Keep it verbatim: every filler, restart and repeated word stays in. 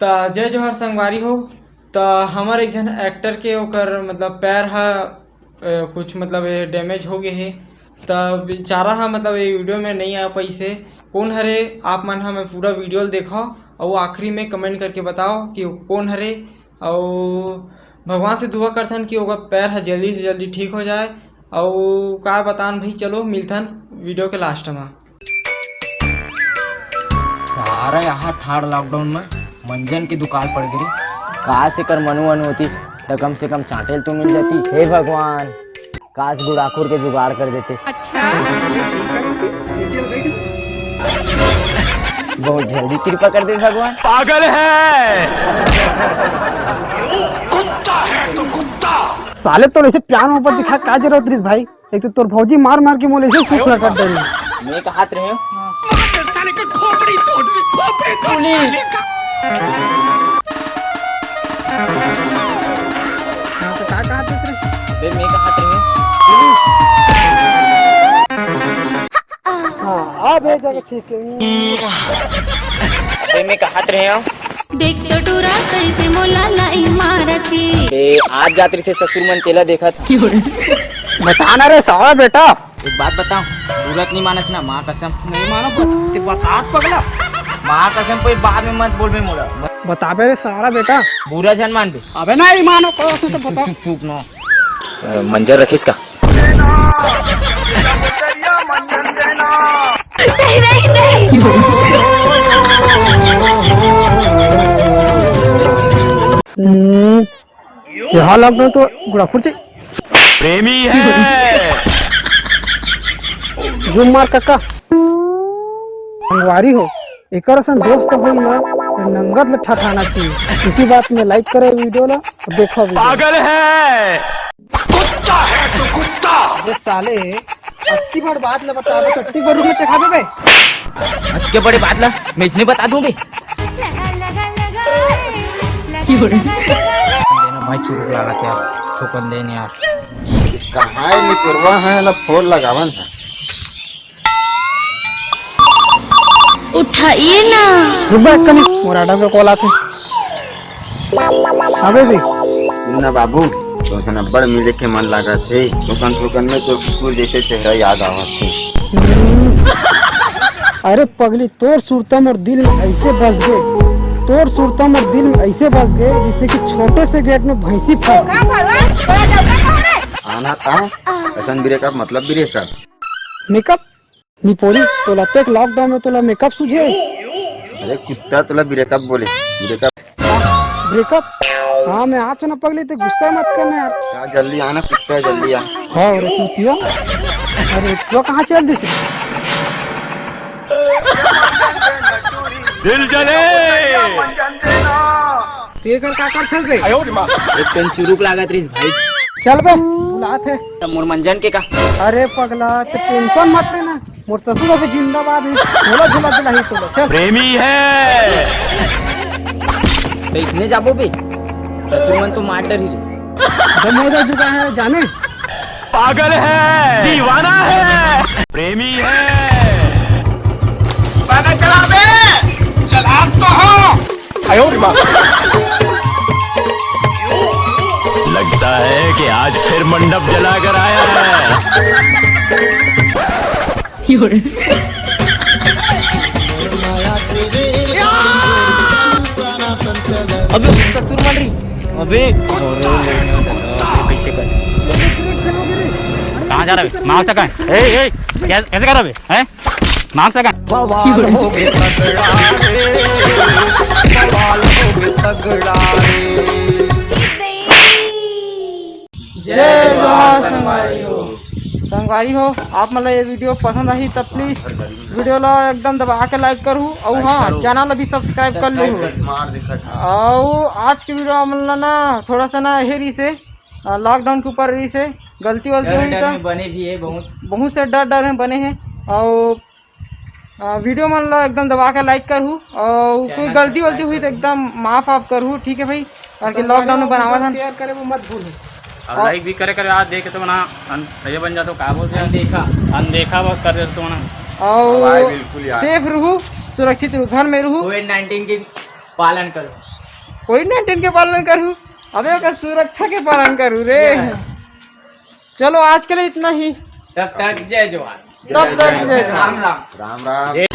त जय जोहार संगवारी हो। त हमर एक झन actor के ओकर मतलब पैर ह, अ, कुछ मतलब ये damage हो गए हे। त बेचारा ह मतलब ये video में नहीं आ पाइस हे। कौन हरे आप मन ह, मैं पूरा video ल देखव अउ आखिरी में comment करके बताओ कि वो कौन हरे। अउ भगवान से दुआ करथन कि ओकर पैर ह जल्दी से जल्दी ठीक हो जाए। अउ का बतान भाई, चलो मिलथन video के last में। सारा यहाँ ठाड़ lockdown में मंजन के दुकाल पड़ गिरी। काश एकर मनु अनु होतिस त कम से कम चांटेल तो मिल जाती। हे भगवान, काश गुड़ाखुर के जुगाड़ कर देते। अच्छा। बहुत जल्दी कृपा कर दे भगवान। पागल है। साले तो ऐसे प्यार मोहब्बत दिखा का जरूरत रही भाई? एक तो तोर भौजी मार मार के मोले ऐसे सुखला कर दे रही। मैं कहात रहे हूँ। साले का खोपड़ी तोड़, खोपड़ी तोड़ साले का। हाँ, तो का कहात रहे? अबे मैं कहात रहे हूँ। हाँ, अब ये जगह ठीक है। अबे मैं कहात रहे हूँ। देख तो टूरा कैसे मोला लाइन मारत हे। ए, आज जात रहिथे ससुर मन तेला देखत। बता ना रे साला बेटा। एक बात बताओ, तुरंत नहीं मानस ना, माँ कसम। नहीं मानो, बत-, ते बतात पगला। माँ कसम कोई बाद में मत बोल बे मोला। बताबे रे सारा बेटा। बुरा झन मान बे। अबे नहीं मानो, को तू तो बता। चुप, चुप, चुप ना। अ, मंजर रखिस का? नहीं, नहीं, नहीं। हम्म, यहाँ लग गए तो गुड़ाखुर जी। प्रेमी है। जुम मार कक्का। संगवारी हो, एकर असन दोस्त होई ना, तो नंगत ल ठठाना चाहिए। इसी बात में like करो video ला, और देखो video। पागल है। कुत्ता है तू, कुत्ता। अबे साले, अत्ती बड़ बात ल बताबे, अत्ती बड़ रूप में चखाबे बे। अत्ते बड़े बात ल मैं इसने बता दूं बे। देना भाई, चुरुक लागत यार, थोकन देन यार। कहाँ है निपुरवा है, ला फोन लगावन है। उठाइए ना। रुक बे, कनी मोर आडम के कॉल आथे। अबे भी। सुन ना बाबू, तोसन अब्बड़ मिले के मन लागत हे। तोसन थोकन में तो कुकुर जैसे चेहरा याद आवत हे। अरे पगली, तोर सुरता मोर दिल में ऐसे बस गे, तोर सुरता मोर दिल में ऐसे बस गे, जैसे कि छोटे से गेट में भैंसी फंस गई। आना था, असन ब्रेकअप मतलब ब्रेकअप। मेकअप? निपोरी, तोला तेक lockdown में तोला मेकअप सूझे? अरे कुत्ता, तोला ब्रेकअप बोले, ब्रेकअप। ब्रेकअप? हाँ, मैं आत हूँ ना पगली, ते गुस्सा मत करना यार। क्या जल्दी आना कुत्ता, जल्दी आ। हाँ, अरे कुतिया। अरे, तू कहाँ चल दिस? दिल जले। ते कर का कर चल बे? एक टन चुरुक लागत रहिस भाई। चल बे, बुलात हे। त मोर मंजन के का? अरे पगला, ते tension मत लेना। मोर ससुर अभी जिंदाबाद हे। झोला झोला दिलाही तोला। चल। प्रेमी है। त इसने जाबो बे? ससुर मन तो मार डरही रे। दम हो जा चुका है जाने। पागल है, दीवाना है, प्रेमी है। गाना चला बे, चला तो हो। लगता है कि आज फिर मंडप जलाकर आया है। अबे ससुर मर रही। अबे कैसे कर? कहाँ जा रहा है? मार सका है? ए, ए, कैसे, कैसे कर रहा है? हैं? मार सका? बवाल हो गया तगड़ा रे, बवाल हो गया तगड़ा रे। जय जोहार संगवारी हो। संगवारी हो, आप मन ला ये video पसंद आही त please video ला एकदम दबा के like करू, अउ हाँ, channel ला भी subscribe कर लू। अउ आज के video हमन ला ना थोड़ा सा ना हे रहिसे, अ, lockdown के ऊपर रहिसे, गलती वलती हुई त बने भी है बहुत, बहुत से डर डर हे बने हे। अउ अ, video मन ला एकदम दबा के like करहू, अउ कोई गलती वलती हुई त एकदम माफ आप करहू, ठीक है भाई। और के lockdown में बनावा था। Share करे वो मत भूलू। और like भी करे करे, आज देखे तो ना अन-, ये बन जातो, का बोलते हैं? अनदेखा। अनदेखा वो कर देते तो ना। और हाँ भाई, बिल्कुल यार। Safe रहू, सुरक्षित रहू, घर में रहू। Covid nineteen के पालन करो। कोविड नाइन्टीन के पालन करूँ, अबे ओकर सुरक्षा के पालन करूँ रे। चलो, आज के लिए इतना ही। तब तक जय जोहार। तब तक जय जोहार। राम राम। राम राम।